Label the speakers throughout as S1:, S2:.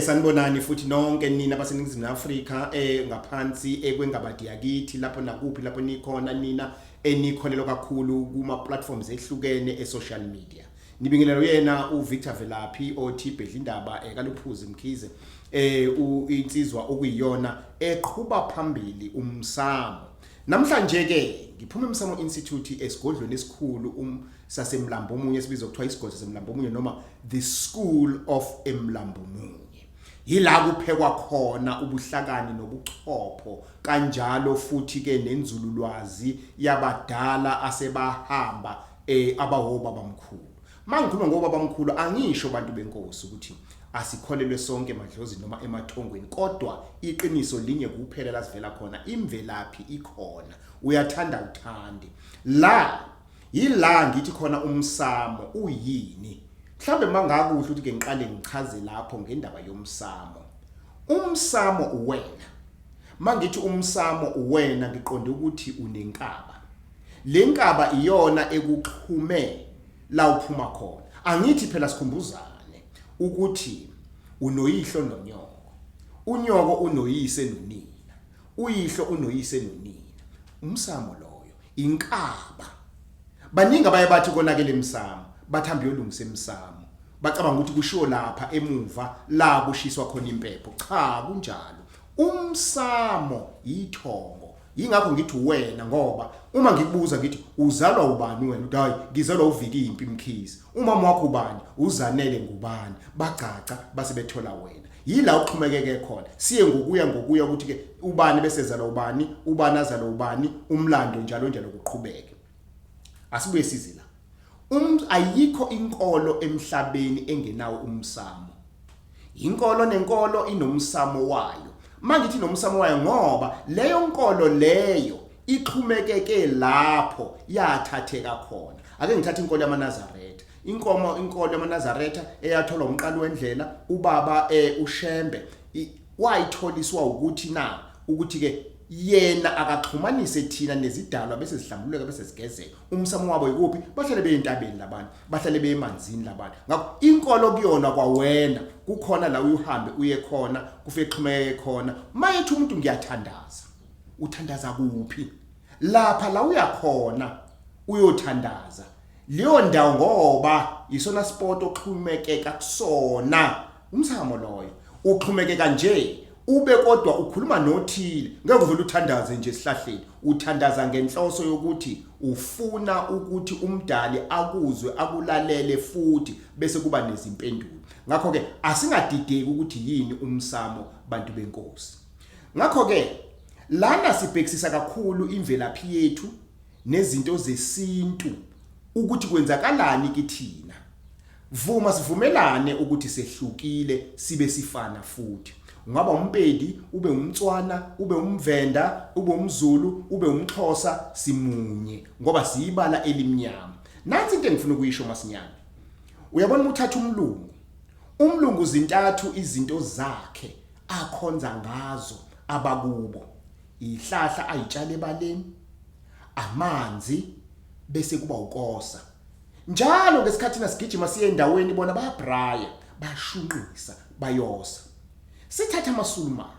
S1: Sanibonani futhi nonke nina baseNingizimu Afrika ngaphansi ekwengabadi yakithi lapho nakuphi lapho nikhona nina enikholelwa kakhulu kuma platforms ehlukene e social media. Nibingelela uyena uVictor Velaphi othi Bhedlindaba kaLuphuzi Mkhize insizwa okuyiyona eqhuba phambili umsamo. Namhlanje ke ngiphuma eMsamo Institute esigodlweni esikhulu saseMlambomunye esibizwa kuthiwa isigodlo saseMlambomunye noma the School of eMlambomunye. Yila kuphekwa khona ubuhlakani nobuchopho kanjalo futhi ke nenzululwazi yabadala asebahamba abawobabamkhulu. Mangikhuluma ngobabamkhulu angisho bantu benkosi ukuthi asikholelwe sonke emadlozini noma emathongweni kodwa iqiniso linye kuphela lasivela khona imvelaphi ikhona uyathanda uthande la yila ngithi khona umsamo uyini mhlambe mangakuhle ukuthi ke ngiqale ngichaze lapho ngendaba yomsamo. Umsamo uwena. Mangithi umsamo uwena ngiqonde ukuthi unenkaba. Le nkaba iyona ekuxhume la uphuma khona. Angithi phela sikhumbuzane ukuthi unoyihlo nonyoko. Unyoko unoyise nonina. Uyihlo unoyise nonina. Umsamo loyo inkaba. Baningi abaye bathi konakele emsamo, bathi hamba uyolungisa emsamo. Bacabanga ukuthi kushiwo lapha emuva la kushiswa khona impepho. Cha, kunjalo. Umsamo yithongo. Yingakho ngithi uwena ngoba uma ngikubuza ngithi uzalwa ubani wena uthi hayi ngizalwa uViki Impi Mkhize. Umama wakho ubani? Uzanele ngubani? Bagcaca base bethola wena. Yila uxhumekeke khona. Siye ngokuya ngokuya ukuthi ke ubani bese ezalwa ubani, ubani azalwa ubani, umlando njalo njalo kuqhubeke. Asibuye size la. Ayikho inkolo emhlabeni engenawo umsamo. Inkolo nenkolo inomsamo wayo. Mangithi inomsamo wayo ngoba leyo nkolo leyo ixhumekeke lapho yathatheka khona. Ake ngithathe inkolo yamaNazaretha. Inkomo inkolo yamaNazaretha eyatholwa umqali wendlela ubaba uShembe wayitholiswa ukuthi na ukuthi ke yena akaxhumanise thina nezidalwa bese zihlambululeka bese zigezeka. Umsamo wabo ikuphi? Bahlale beyentabeni labantu, bahlale beyemanzini labantu. Ngakho inkolo kuyona kwawena kukhona la uhambe uye khona, kufike xhumeke khona. Mayethi umuntu ngiyathandaza. Uthandaza kuphi? Lapha la uyakhona uyothandaza. Leyo ndawo ngoba isona sport oxhumekeka kusona. Umsamo loyo uxhumekeka nje ube kodwa ukhuluma nothile ngeke uvele uthandaze nje esihlahleni uthandaza ngenhloso yokuthi ufuna ukuthi umdali akuzwe akulalele futhi bese kuba nezimpendulo. Ngakho ke asingadideki ukuthi yini umsamo bantu benkosi. Ngakho ke lana sibhekisisa kakhulu imvelaphi yethu nezinto zesintu ukuthi kwenzakalani kithina. Vuma sivumelane ukuthi sehlukile sibe sifana futhi. Ungaba umPedi, ube umTswana, ube umVenda, ube umZulu, ube umXhosa, simunye ngoba siyibala elimnyama. Nansi into engifuna ukuyisho masinyane. Uyabona uma uthatha umlungu, umlungu zintathu izinto zakhe akhonza ngazo abakubo. Ihlahla ayitshala ebaleni, amanzi bese kuba ukosa. Njalo ngesikhathi thina sigijima siye endaweni bona bayabraya, bayashunqisa, bayosa. Sithatha amaSulumane.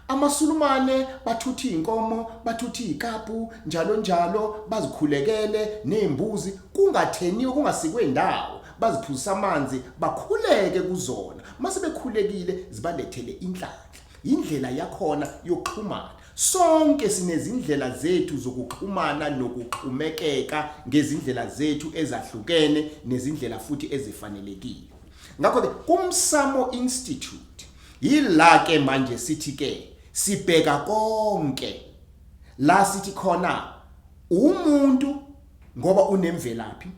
S1: AmaSulumane bathutha izinkomo, bathutha izikapu, njalo njalo bazikhulekele nezimbuzi kungatheniwe kungasikwe ndawo, baziphuzisa amanzi bakhuleke kuzona. Mase bekhulekile zibalethele inhlanhla. Indlela yakhona yokuxhumana. Sonke sinezindlela zethu zokuxhumana nokuxhumekeka ngezindlela zethu ezahlukene nezindlela futhi ezifanelekile. Ngakho-ke kuMsamo Institute yila ke manje sithi ke sibheka konke la sithi khona umuntu ngoba unemvelaphi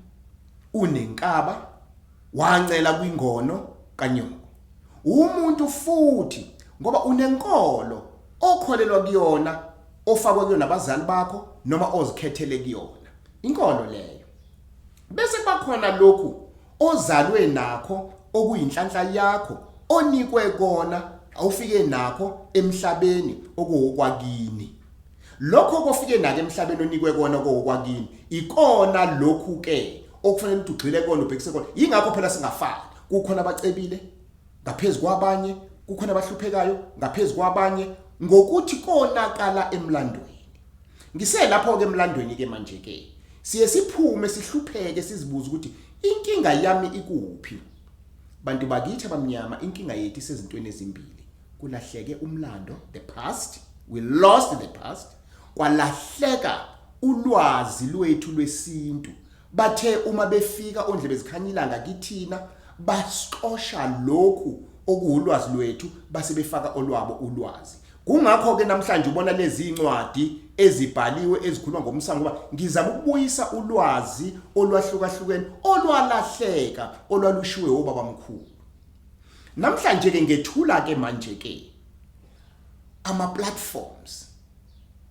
S1: unenkaba wancela kwingono kanyoko. Umuntu futhi ngoba unenkolo okholelwa kuyona ofakwe kuyona abazali bakho noma ozikhethele kuyona. Inkolo leyo. Bese kuba khona lokhu ozalwe nakho okuyinhlanhla yakho onikwe kona awufike nakho emhlabeni okuwokwakini. Lokho kofike nako emhlabeni onikwe kona kowokwakini ikona lokhu ke okufanele ukuthi ugxile kona ubhekise kona. Yingakho phela singafani. Kukhona abacebile ngaphezu kwabanye, Kukhona abahluphekayo ngaphezulu kwabanye ngokuthi konakala emlandweni. Ngiselapho ke emlandweni ke manje ke siye siphume sihlupheke, sizibuza ukuthi inkinga yami ikuphi. Bantu bakithi abamnyama, inkinga yethu isezintweni ezimbili: kulahleke umlando, the past, we lost the past, kwalahleka ulwazi lwethu lwesintu. Bathe uma befika ondlebe zikhanyilanga kithina, basixosha lokhu okuwulwazi lwethu, base befaka olwabo ulwazi. Kungakho ke namhlanje ubona lezi incwadi ezibhaliwe ezikhuluma ngomsamo, ngoba ngizama ukubuyisa ulwazi olwahlukahlukene olwalahleka, olwalushiwe obaba mkhulu. Namhlanje ke ngethula ke manje ke ama platforms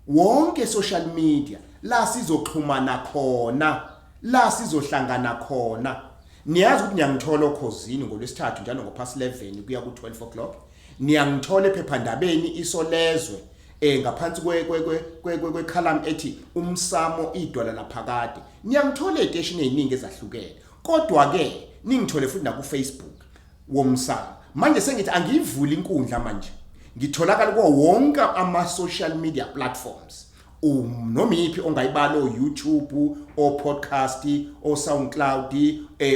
S1: wonke, social media, la sizoxhumana khona, la sizohlangana khona. Niyazi ukuthi niyangithola okhozini ngolwesithathu njalo ngo-past 11 kuya ku-12 o'clock. Niyangithola ephephandabeni Isolezwe ngaphansi kwe kwe kwe kwe column ethi Umsamo Idwala Laphakade. Niyangithola eziteshini eziningi ezahlukene, kodwa ke ningithole futhi na ku Facebook womsamo. Manje sengithi angiyivuli inkundla, manje ngitholakala kuwo wonke ama social media platforms, noma iphi ongayibala, o YouTube, o podcast, o SoundCloud,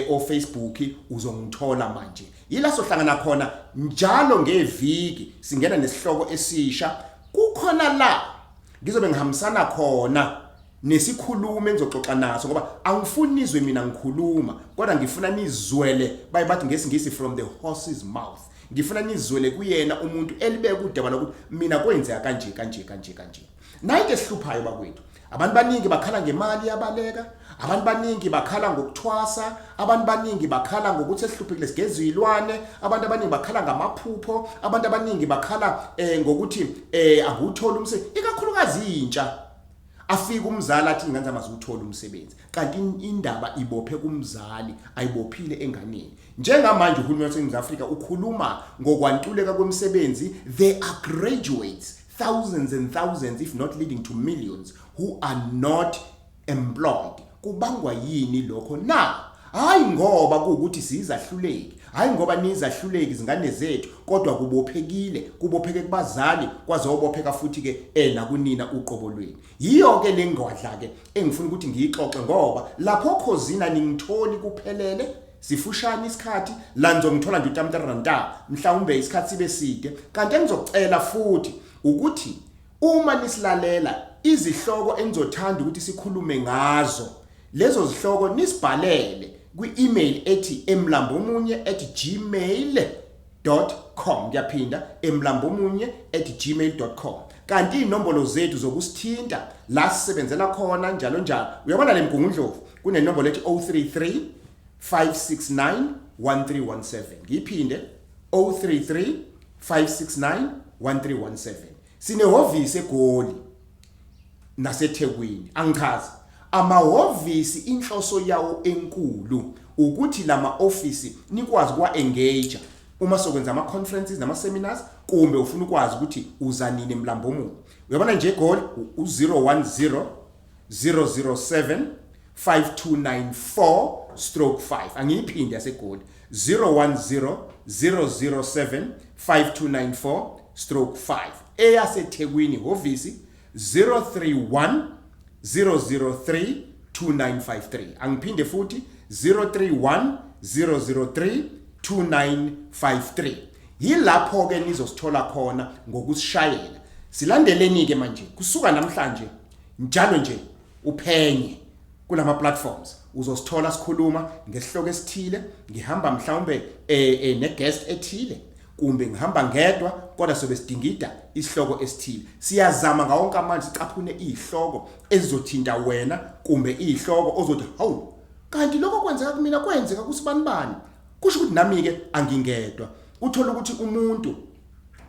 S1: o Facebook, uzongithola. Manje yila sohlangana khona njalo ngeviki, singena nesihloko esisha. Kukhona la ngizobe ngihambisana khona nesikhulume engizoxoxa naso, ngoba angifuni nizwe mina ngikhuluma, kodwa ngifuna nizwele, baye bathi ngesiNgisi, "from the horse's mouth". Ngifuna nizwele kuyena umuntu elibeka udaba lokuthi mina kwenzeka kanje, kanje, kanje, kanje. Nayo into esihluphayo bakwethu, abantu baningi bakhala ngemali yabaleka, abantu baningi bakhala ngokuthwasa, abantu baningi bakhala ngokuthi esihluphekile, sigeza izilwane, abantu abaningi bakhala ngamaphupho, abantu abaningi bakhala ngokuthi anguthola umsebenzi, ikakhulukazi intsha. Afika umzali athi ingane zami azuthola umsebenzi, kanti indaba ibophe kumzali, ayibophile enganeni. Njengamanje uhulumeni waseNingizimu Afrika ukhuluma ngokwantuleka kwemisebenzi. There are graduates, thousands and thousands, if not leading to millions, who are not employed. Kubangwa yini lokho na? Hayi ngoba kuukuthi sizahluleki, hayi ngoba nizahluleki izingane zethu, kodwa kubophekile, kubopheke kubazali, kwazobopheka futhi ke nakunina uqobo lweni. Yiyo ke lengwadla ke engifuna ukuthi ngiyixoxe, ngoba lapho khozina ningitholi kuphelele, sifushane isikhathi la nizongithola nje utamtaranta, mhlawumbe isikhathi sibe side. Kanti engizokucela futhi ukuthi uma nisilalela, izihloko enizothanda ukuthi sikhulume ngazo, lezo zihloko nisibhalele kwi-email ethi emlambomunye@gmail.com. Ngiyaphinda, emlambomunye@gmail.com. Kanti inombolo zethu zokusithinta la sisebenzela khona njalo njalo, uyabona le Mgungundlovu, kunenombolo ethi 033 569 1317. Ngiyiphinde, 033 569 1317. Sinehhovisi eGoli naseThekwini. Angichazi amahhovisi, inhloso yawo enkulu ukuthi lama office nikwazi kwa engage uma sokwenza ama conferences nama seminars, kumbe ufuna ukwazi ukuthi uza nini emlambomunye. Uyabona nje eGoli u010 007 5294/5. Angiyiphinde yaseGoli, 010 007 5294/5. EyaseThekwini hhovisi, 031 003 2953. Angiphinde futhi, 031 003 2953. Yilapho ke nizosithola khona ngokusishayela. Silandeleni ke manje kusuka namhlanje, njalo nje uphenye kulama platforms, uzosithola sikhuluma ngesihloko esithile. Ngihamba mhlawumbe ne guest ethile, kumbe ngihamba ngedwa, kodwa sobe sidingida isihloko esithile. Siyazama ngawonke amandla sicaphune izihloko ezizothinta wena, kumbe izihloko ozothi, "Hawu, kanti lokho kwenzeka kumina, kwenzeka kusibani bani, kusho ukuthi nami ke angingedwa." Uthola ukuthi umuntu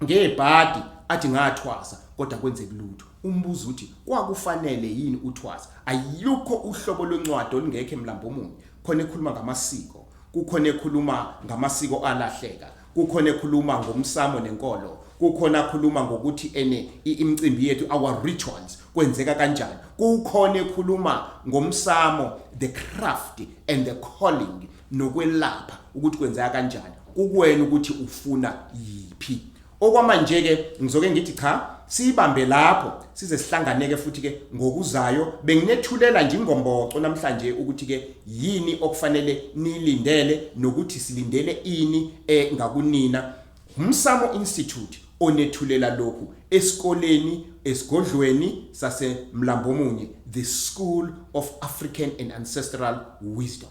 S1: ngebhadi athi ngathwasa, kodwa kwenzeka lutho. Umbuzo uthi kwakufanele yini uthwasa? Ayikho uhlobo lwencwadi olungekho emlambomunye. Khona ekhuluma ngamasiko, kukhona ekhuluma ngamasiko alahleka, kukhona ekhuluma ngomsamo nenkolo, kukhona akhuluma ngokuthi ene imicimbi yethu, our rituals, kwenzeka kanjani, kukhona ekhuluma ngomsamo, the craft and the calling, nokwelapha ukuthi kwenzeka kanjani. Kukuwena ukuthi ufuna yiphi. Okwamanje ke ngizoke ngithi cha, sibambe lapho size sihlanganeke futhi ke ngokuzayo. Benginethulela nje ingomboco namhlanje ukuthi ke yini okufanele nilindele nokuthi silindele ini ngakunina. Umsamo Institute onethulela lokhu esikoleni esigodlweni saseMlambomunye, the School of African and Ancestral Wisdom.